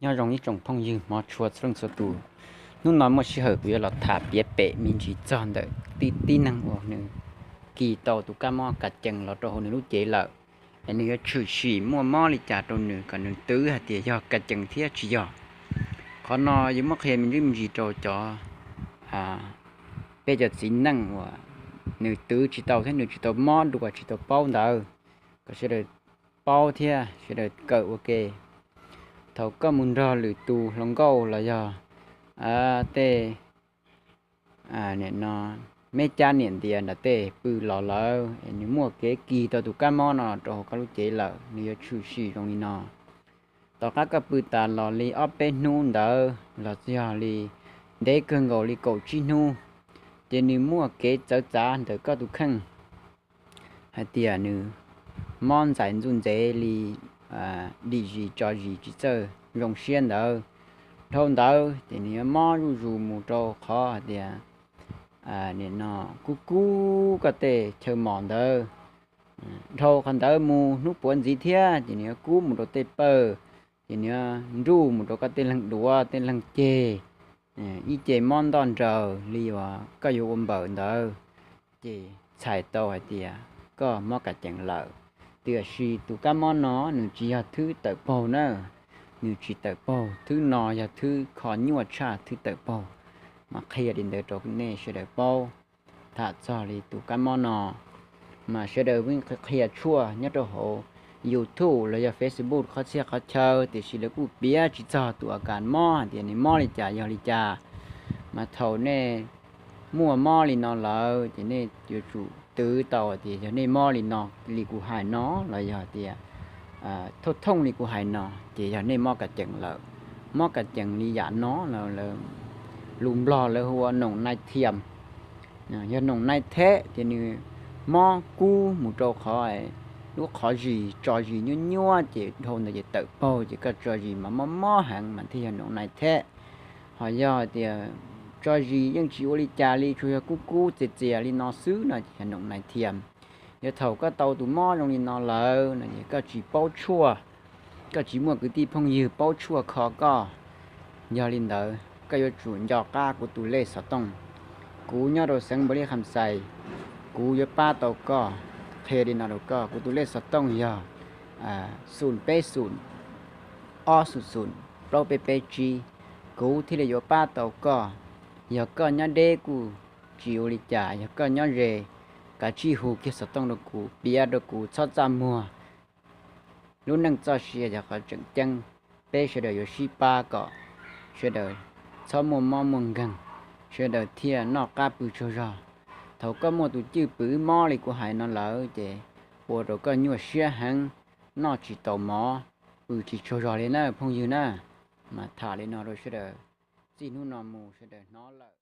Nyob zoo ib tsoom phooj ywg hmov tshua txhua leej txhua tus. Hnub no muaj sij hawm kuv yuav los tham piav pem me ntsis txog ntawm tib tib neeg uas nws kis tau tus kab mob kas cees los rau hauv nws lub cev lawm, es nws yuav tshwm sim muaj mob li cas rau nws kom nws twv hais tias yog kas cees thiab tsis yog. Qhov no yuav muab qhia me ntsis me ntsis rau cov peb cov txiv neej uas nws twv tsis tau thiab nws tsis tau mob dua tsis tau paub ntawd, kom sawv daws paub thiab sawv daws kawm ua ke. Thaum koj mus nrog lwm tus hluas nkauj los yog tej niam no, meb cab niam ntiav nram tej pw los lawm es nws muaj kev kis tau tus kab mob no rau hauv koj lub cev lawm, nws yuav tshwm sim zoo li no. Tom qab koj pw tas los li ob peb hnub ntawd los txog li ntev kawg nkaus li kaum tsib hnub, ces nws muaj kev txawv txav ntawm koj tus kheej hais tias nws mob ntxais ntxuj ntxev li, dim zis tso zis tsis txawj zoo siab ntawd. Dhau ntawd ces nws yuav mob zuj zus mus rau qhov hais tias nim no kub kub koj tej chaw mos ntawd. Dhau qhov ntawd mus hnub puav ntxiv thiab ces nws yuav kub mus rau tej pawg, ces nws yuav nruj mus rau koj tej leeg duav tej leeg ceg, ib ce mob ntoj nraws li uas koj yuav ua npaws ntawd, ces txhais tau hais tias koj mob kas cees lawm. Tiam sis tus kab mob no nws tsis yog thwb tawm paug na, nws tsis tawm paug, thwb no yog thwb kho nyuaj tshaj thwb tawm paug. Mas qhia li ntawd rau nej sawv daws paub. Tham txog li tus kab mob no, mas sawv daws qhia tshuaj nyob rau hauv YouTube los yog Facebook qhov txhia qhov chaw, tiam sis lawv kuj piav tsis txog tus a kas mob hais tias nws mob li cas yog li cas. Mas thaum nej muaj mob li no lawm ces nej yuav tsum twv tau tias yog nej mob li no, li kuv hais no los yog tias thooj thooj li kuv hais no ces yog nej mob kas cees lawm. Mob kas cees li yam no, lus Nplog lawv hu ua noom nai thiam. Yog noom nai theb ces nws mob kub mus rau qhov lub qhov zis tso zis nyuab nyuab ces dhau ntawd ces tawm paug ces koj tso zis mas mob mob heev mas thiaj yog noom nai theb. Ho yog tias tso zis yeej tsis ua li cas li, tsuas yog kub kub txias txias li no xwb no ces yog noom nai thiam. Yog thaum koj tau tus mob zoo li no lawm no es koj tsis paub tshuaj, koj tsis muaj kwv tij phooj ywg paub tshuaj kho koj, yog li ntawd koj yuav tsum nco qab kuv tus lej xov tooj. Kuv nyob rau xeev Npaus Lis Kham Xais, kuv yuav pab tau koj. Qhia li no rau koj, kuv tus lej xov tooj yog xum peb xum, ob xum xum, plaub peb peb tsib. Kuv thiaj li yuav pab tau koj. Yog koj nyob deb kuj tsis ua li cas, yog koj nyob ze, kav tsij hu kiag xov tooj rau kuv, piav rau kuv txhob txaj muag. Lub neej txoj sia yog qhov tseem ceeb, peb sawv daws yuav sib pab kom sawv daws txhob muaj mob muaj nkeeg, sawv daws thiaj noj qab pw tsaug zog. Thaum koj muaj tus cwj pwm mob li kuv hais no lawm ces ua rau koj nyuaj siab heev, noj tsis tau mov, pw tsis tsaug zog li na phooj ywg na. Mas tham li no rau sawv daws, txij hnub no mus sawv daws hnov lawm.